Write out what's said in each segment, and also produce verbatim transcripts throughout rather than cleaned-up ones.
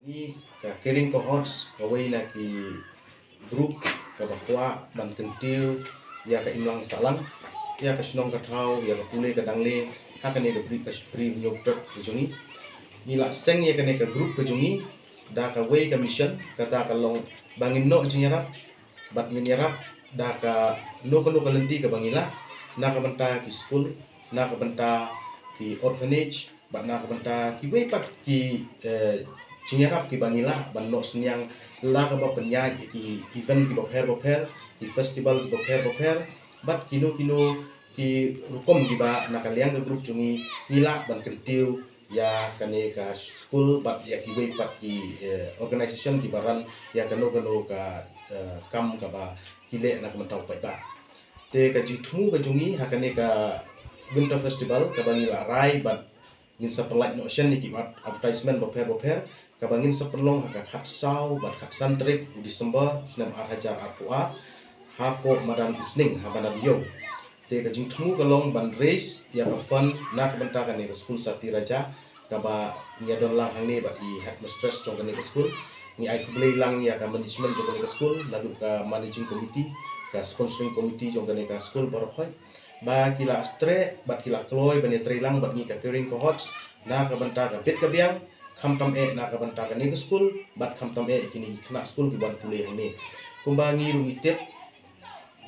Ka Caring Cohorts, kawei na ki group kaba kwah ban kyntiew ïa ka imlang sahlang, ïa ka shnong ka thaw, ïa ka pule ka dangle ha kane ka Bri, ka Bri Hynñiewtrep ka jong ngi. Ngi la seng ïa kane ka group ka jong ngi da kawei ka mission, kata ka long ba ngin noh jingïarap bad ngin ïarap da kano kano ka lynti kaba ngi lah, na ka bynta ki skul, na ka bynta ki orphanage, bad na ka bynta kiwei pat ki, eh, jingïarap kiba ngi lah ban noh synñiang, la kaba pynïaid ïa ki event kiba pher bapher, ki festival kiba pher bapher, bad kino kino ki rukom kiba na ka liang ka group jong ngi ngi lah ban kyntiew ïa kane ka skul bad ïa kiwei pat ki, eh, organisation kiba run ïa kano kano ka, eh, kam kaba ki leh na ka bynta u paidbah. Te ka jingthmu ka jong ngi ha kane ka Winter Festival kaba ngi la rai bad ngin sa pynlait noh shen ïa ki advertisement bapher bapher, kaba ngin sa pynlong ha ka khatsaw bad khatsan tarik u December snem ar hajar arphew ar, hapoh madan Usning ha Madan Ïew. Te ka jingthmu ka long ban raise ïa ka fund na ka bynta kane ka skul Sati Raja, kaba ngi ïa don lang hangne bad i headmistress jong kane ka skul. Ngi ai khublei lang ïa ka management jong kane ka skul, naduh ka managing committee, ka sponsoring committee jong kane ka skul baroh hoi. Ba ki la treh bad ki la kloi ban ïa trei lang bad ngi ka Caring Cohorts na ka bynta ka bit ka biang, khamtam eh na ka bynta kane ka skul bad khamtam eh kine ki khynnah skul kiban pule hangne. Kumba ngi ruh ngi tip,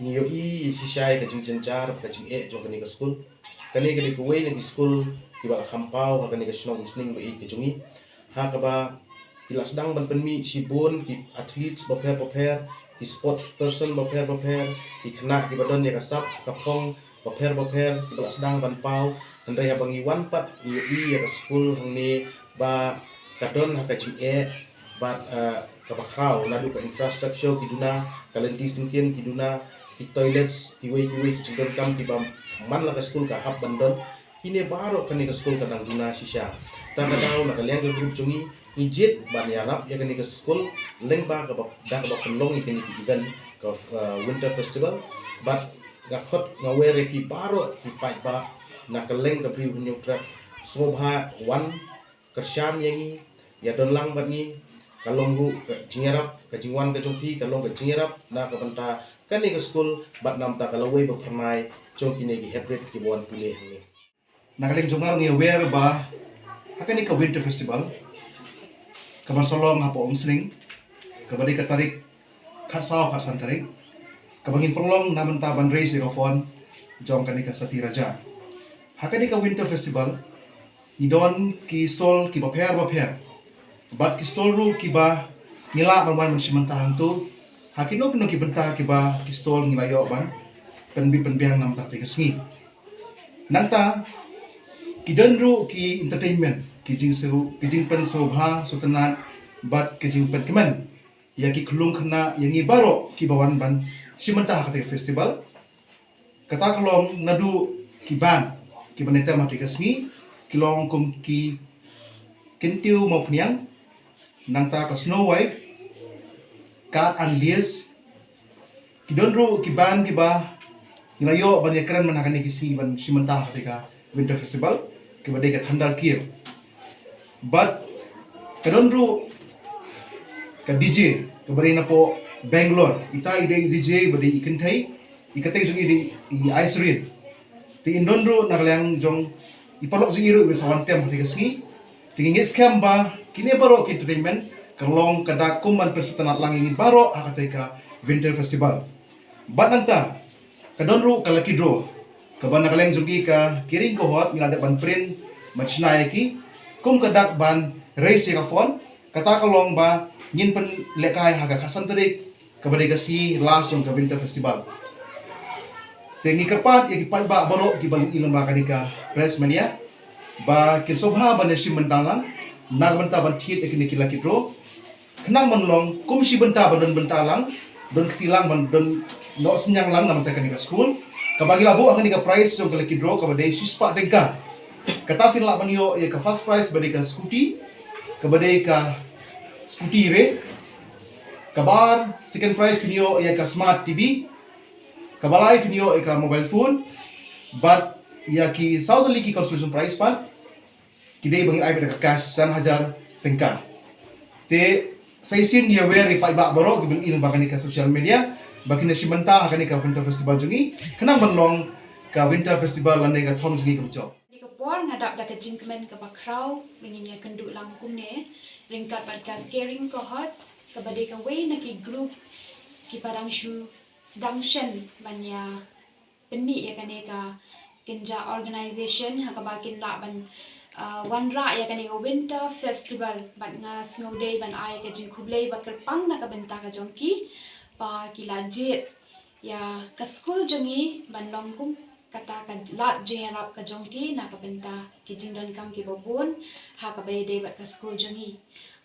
ngi ïohi shisha ïa ka jingjynjar bad ka jingeh jong kane ka skul. Kane ka dei kawei na ki skul kiba la kham paw ha kane ka shnong Usning ba ïeit ka jong ngi, ha kaba ki la sdang ban pynmih shibun ki athletes bapher bapher, ki sports person bapher bapher, ki khynnah kiba don ïa ka sap ka phong bapher bapher kiba la sdang ban paw. Hynrei haba ngi wan pat ngi ïohi ïa ka skul hangne ba ka don ha ka jingeh bad, eh, kaba khraw, naduh ka infrastructure ki duna, ka lynti syngkien ki duna, ki toilets, kiwei kiwei ki jingdonkam kiba man la ka skul ka hap ban don. Kine baroh kane ka skul ka dang duna shisha. Ta ka daw na ka liang ka group jong ngi, ngi jied ban ïarap ïa kane ka skul lyngba kaba, da kaba pynlong ïa kine ki event ka, eh, Winter Festival. Bad nga khot nga wer ïa phi baroh ki paidbah na ka liang ka Bri Hynñiewtrep, sngewbha wan kyrshan ïa ngi, ïa don lang bad ngi. Ka long ruh ka jingïarap, ka jingwan ka jong phi ka long ka jingïarap na ka bynta kane ka skul bad na bynta ka lawei ba phyrnai jong kine ki heprit kiba wan pule hangne. Na ka liang jong nga ruh ngi wer ba ha kane ka Winter Festival kaban sa long hapoh Umsning, kaba dei ka tarik khatsaw khatsan tarik, kaba ngin pynlong na bynta ban raise ïa ka fund jong kane ka Sati Raja. Ha kane ka Winter Festival ngi don ki stall kiba pher bapher, bad ki stall ruh kiba ngi lah ban wan ban shim bynta hangto ha kino kino ki bynta kiba ki stall ngi la ïoh ban pynbit pynbiang na bynta kata ka sngi. Nangta ki don ruh ki entertainment, ki jingsu, ki jingpynsngewbha sngewtynnat bad ki jingpynkmen ïa ki khyllung khynnah, ïa ngi baroh kiba wan ban shim bynta ha kata ka festival. Kata ka long naduh ki band kiba nang ïatem ha kata ka sngi, ki long kum ki Kyntiew Mawphniang, nangta ka Snow White, Kat and Lies. Ki don ruh ki band kiba ngi la ïoh ban ïakren man ha kane ka sngi ban shim bynta ha kata ka Winter Festival, kiba dei ka Thunder Cave. Bad ka don ruh ka D J kaba dei napoh Bangalore. Ita i dei D J ba dei i kynthei, i kyrteng jong i dei i Icerin. Te in don ruh na ka liang jong i paralok jong i ruh iba sa wan ïatem ha kata ka sngi. Te ngi ngeit skhem ba kine baroh ki entertainment ka long ka dak kum ban pynsngewtynnat lang ïa ngi baroh ha kata ka Winter Festival. Bad nangta ka don ruh ka lucky draw kaba na ka liang jong ngi ka Caring Cohort ngi la dep ban print ban shna ïa ki kum ka dak ban raise ïa ka fund. Kata ka long ba ngin pynlehkai ha ka khatsan tarik, kaba dei ka sngi last jong ka Winter Festival. Te ngi kyrpad ïa ki paidbah baroh kiba lyngba kane ka press media ba kin sngewbha ban ïashim bynta lang na ka bynta ban thied ïa kine ki lucky draw. Khnang ban long kum shi bynta ban don bynta lang, don kti lang ban don noh synñiang lang na bynta kane ka skul. Kaba ngi la buh ha kane ka prize jong ka lucky draw kaba dei shispah tyngka. Kata phin lah ban ïoh ïa ka first prize ba dei ka scooty, kaba dei ka scooty re. Kaba ar, second prize phin ïoh ïa ka smart T V. Kaba lai phin ïoh ïa ka mobile phone. Bad ïa ki saw tylli ki consolation prize pat ki dei ba ngin ai beit da ka cash san hajar tyngka. Te sa shisien ïa wer ïa paidbah baroh kiba ïohi lyngba kane ka social media ba kin ïa shim bynta ha kane ka Winter Festival jong ngi, khnang ban long ka Winter Festival lane ka thong jong ngi kaba jop. Kane ka por nga dap da ka jingkmen kaba khraw ba ngin ïa kynduh lang kumne ryngkat bad ka Caring Cohorts, kaba dei kawei na ki group kiba dang shu sdang shen ban ïa pynmih ïa kane ka kynja organization ha kaba kin lah ban, uh, wanrah ïa kane ka Winter Festival. Bad nga sngewdei ban ai ka jingkhublei ba kyrpang na ka bynta ka jong ki ba ki la jied ïa ka skul jong ngi ban long kum kata ka lad jingïarap ka jong ki na ka bynta ki jingdonkam kiba bun ha kaba ïadei bad ka skul jong ngi.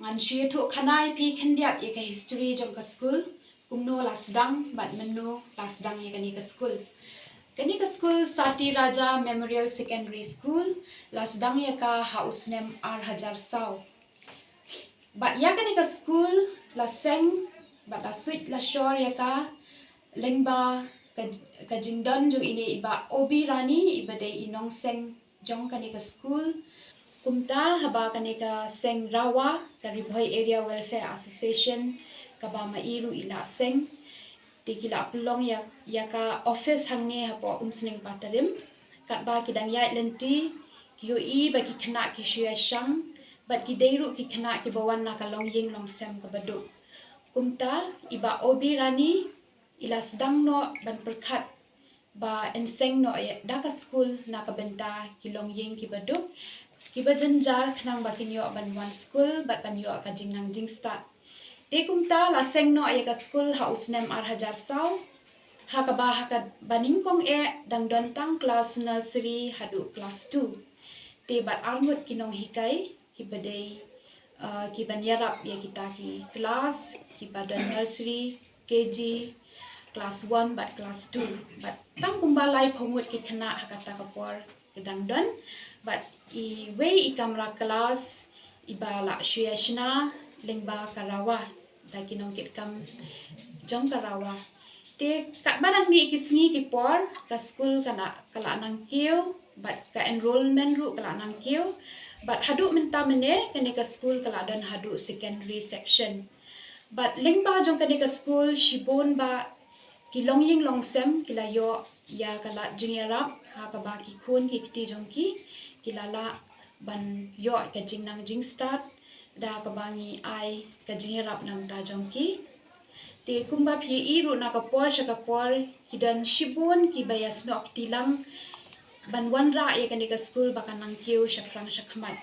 Ngan shu ïathuh khana ïa phi khyndiat ïa ka history jong ka skul, kumno la sdang bad mynno la sdang ïa kane ka skul. Kane ka skul Sati Raja Memorial Secondary School la sdang ïa ka ha u snem ar hajar saw. Bad ïa kane ka skul la seng bad la suit la shor ïa ka lyngba ka, ka jingdon jong ine i Bah Obi Rani, iba dei i nongseng jong kane ka skul. Kumta haba kane ka seng RAWA, ka Ri Bhoi Area Welfare Association, kaba ma i ruh i la seng, te ki la pynlong ïa, ïa ka office hangne hapoh Umsning Patarim. Katba ki dang ïaid lynti, ki ïohi ba ki khynnah ki shu ïashang bad ki dei ruh ki khynnah kiba wan na ka longïing longsem kaba duk. Kumta i Bah Obi Rani i la sdang noh ban pyrkhat ba yn seng noh ïa da ka skul na ka bynta ki longïing kiba duk, kiba jynjar, khnang ba kin ïoh ban wan skul bad ban ïoh ka jingnang jingstad. Te kumta la seng noh ïa ka skul ha u snem ar hajar saw, ha kaba ha kaba nyngkong eh dang don tang klas nursery haduh klas two. Te bad arngut ki nonghikai kiba dei, uh, kiban ïarap ïa kita ki klas kiba don nursery, K G, klas one bad klas two. Bad tang kumba laiphew ngut ki khynnah ha kata ka por ki dang don. Bad iwei i kamra klas iba la shu ïashna lyngba ka RAWA da ki nongkitkam jong ka RAWA. Te katba nang mih ki sngi ki por, ka skul ka la, ka la nang kiew bad ka enrollment ruh ka la nang kiew. Bad haduh mynta mynne kane ka skul ka la don haduh secondary section. Bad lyngba jong kane ka skul shibun bah ki longïing longsem ki la ïoh ïa ka lad jingïarap ha kaba ki khun ki kti jong ki ki la lah ban ïoh ka jingnang jingstad da kaba ngi ai ka jingïarap na ka bynta jong ki. Te kumba phi ïohi ruh na ka por sha ka por ki don shibun kiba ïasnoh kti lang ban wanrah ïa kane ka skul ba kan nang kiew shaphrang shakhmat.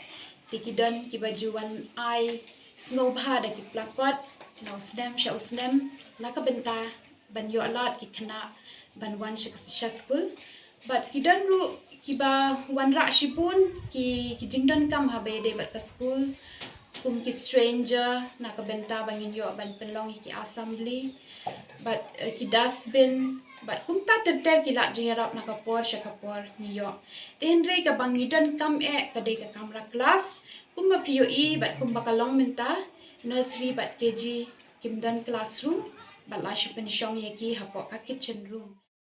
Te ki don kiba ju wan ai sngewbha da ki placard na u snem sha u snem na ka bynta ban ïoh lad ki khynnah ban wan sha, sha skul. Bad ki don ruh kiba wanrah shibun ki, ki jingdonkam haba ïadei bad ka skul, kum ki stranger na ka bynta ba ngin ïoh ban pynlong ïa ki assembly, bad, eh, ki dustbin, bad kumta ter ter ki lad jingïarap na ka por sha ka por ngi ïoh. Te hynrei kaba ngi donkam eh ka dei ka kamra klas, kumba phi ïohi bad kumba ka long mynta, nursery bad K G kim don classroom, bad la shu pynshong ïa ki hapoh ka kitchen room.